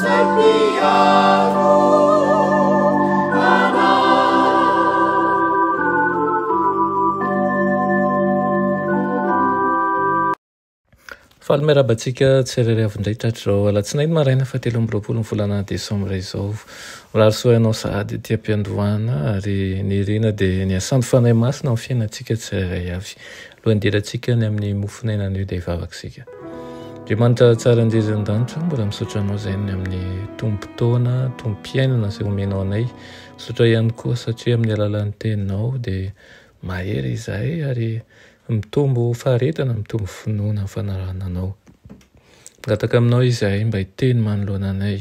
Izay mpiaro anay. Faly miarahaba antsika tsirairay avy indray tratr'izao alatsinainy maraina fahatelo amby roapolo ny volana desambra izao. Mirary soa ianao sahady ety am-piandohana ary ny irina dia ny hasan'ny Fanahy Masina amin'ny fiainantsika tsirairay avy. Alohan'ny hidirantsika ny amin'ny mofon'aina anio dia hivavaka isika. Andriamanitra tsara indrindra any an-danitra, mbola misaotra Anao izay ny amin'ny tompon-taona, tompom-piainana izay omenao anay. Misaotra ihany koa satria amin'ny alalan'ny Teninao dia mahery izahay ary mitombo faharetana, mitombo finoana amin'ny fanarahana Anao. Mangataka Aminao izahay mba hiteny manoloana anay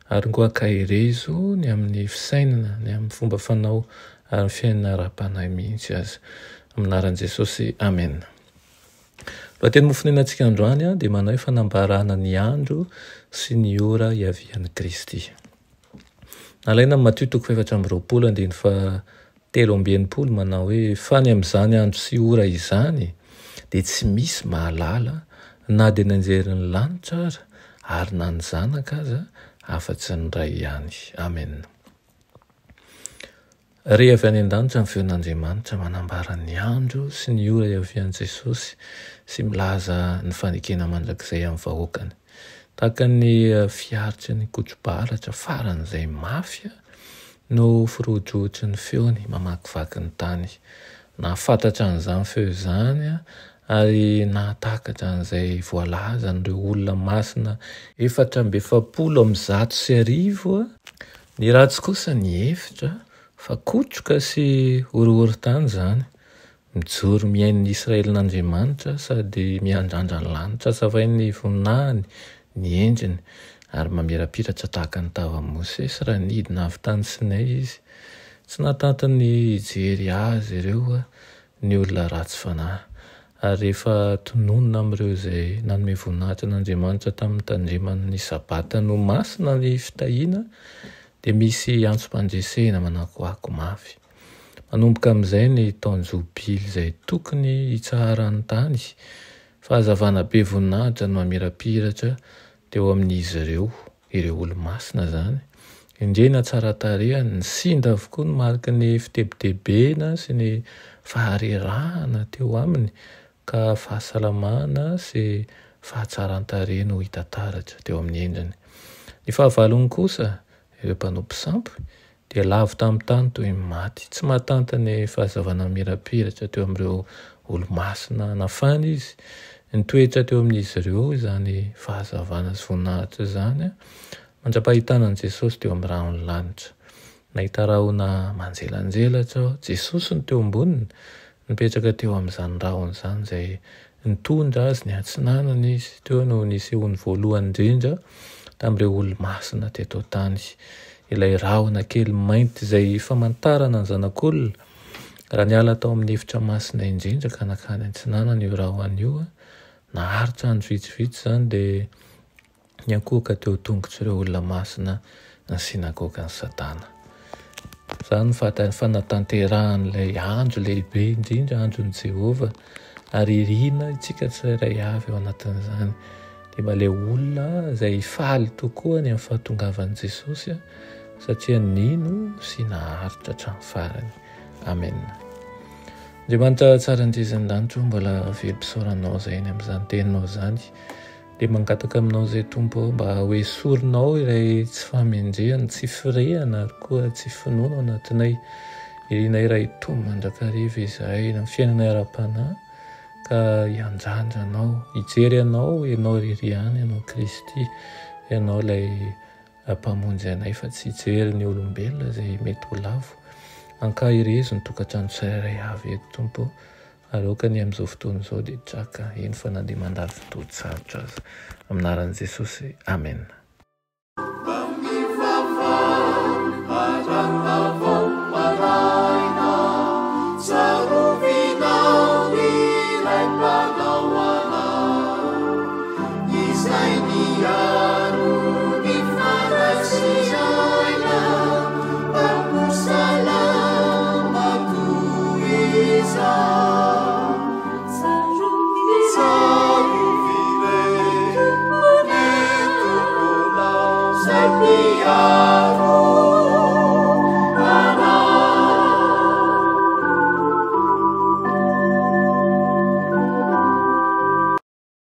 ary koa ankaherezo ny amin'ny fisainana, ny amin'ny fomba fanao ary ny fiainana ara-panahy mihitsy aza. Amin'ny anaran'i Jesosy, amena. Lohateny mofonenantsika androany dia manao hoe fanambarana ny andro sy ny ora hiavian'i Kristy. Nalaina amin'i Matio toko fahefatra amby roapolo andininy faha 63 manao hoe fa ny amin'izany andro sy ora izany dia tsy misy mahalala na dia ny anjerin'ny lanitra ara ary na ny zanaka aza afa-tsy ny Ray ihany. Amena. Re avy any an-danitra ny feon'Andriamanitra manambara ny andro sy ny ora hiavian'i Jesosy sy milaza ny fanekena mandrakizay amin'ny vahoakany. Tahaka ny fiaritry ny kotro-baratra faran'izay mafy no firohidrohitry ny feony mamakivaky ny tany. Nahafantatra an'izany feo izany ary nahatakatra an'izay voalazan'ireo olona masina 1144. Ny ratsy kosa nihevitra fa kotroka sy horohoron-tany izany. Mijoro mihaino ny Israelin'Andriamanitra sady miandrandra ny lanitra hazavain'ny voninahiny ny endriny, ary mamirapiratra tahaka ny tavan'i Mosesy raha nidina avy tany Sinay izy. Tsy nahatanty ny hijery azy ireo ny olona ratsy fanahy. Ary rehefa tononina amin'ireo izay nanome voninahitra an'Andriamanitra tamin'ny nitandremany ny Sabatany ho masina ny fitahiana, dia misy antsom-pandresena manakoako mafy. Manomboka amin'izay ny taon-jobily izay tokony hitsaharan'ny tany. Fahazavana be voninahitra no mamirapiratra teo amin'izy ireo. Ireo olo-masina izany. Endrey ny hatsaran-tarehiny, nisinda avokoa ny mariky ny fitebitebena sy ny faharerahana teo aminy, ka fahasalamana sy fahatsaran-tarehy no hita taratra teo amin'ny endriny. Ny fahavalony kosa, ireo mpanompo sampy, dia lavo tamin'ny tany toy ny maty. Tsy mahatanty ny fahazavana mamirapiratra teo amin'ireo olo-masina nafana izy. Nitoetra teo amin'izy ireo izany fahazavana sy voninahitra izany, mandra-pahitana an'i Jesosy teo amin'ny rahon'ny lanitra. Nahita rahona manjelanjelatra aho. Jesosy no teo amboniny. Nipetraka teo amin'izany rahona izany izay nitondra azy niatsinanana izy. Teo no nisehoany voalohany indrindra tamin'ireo olo-masina teto an-tany. Ilay rahona kely mainty izay famantarana ny Zanak'olona. Raha niala tao amin'ny efitra masina indrindra ka nankany antsinanana io rahona io, naharitra andro vitsivitsy izany dia Niankohoka teo an-tongotr'ireo olona masina ny synagogan'i Satana. Izany no fanatanterahan'ilay andro lehibe indrindra, andron'i Jehovah, ary irina isika tsirairay avy ao anatin'izany. Dia mba ilay olona izay hifaly tokoa ny amin'ny fahatongavan'i Jesosy, satria nino sy naharitra hatramin'ny farany. Amena. Andriamanitra tsara indrindra any an-danitra, mbola velom-pisaorana Anao izay ny amin'izany teninao izany. Dia mangataka aminao izay Tompo ô mba ho esorinao ilay tsy fahamendrehana, tsy firehana ary koa tsy finoana ao anatinay. Irinay raha hitombo mandrakariva izahay amin'ny fiainanay ara-panahy ka hiandrandra Anao, hijery Anao, Ianao irery ihany, Ianao Kristy, Ianao ilay Mpamonjy anay fa tsy hijery ny olombelona izay mety ho lavo. Ankaherezo ny tokantrano tsirairay avy eto Tompo ô. Ary aoka ny amin'izao fotoana izao dia traka, eny fa na dia mandalo fotoan-tsarotra aza. Amin'ny anaran'i Jesosy, Amena. miaro.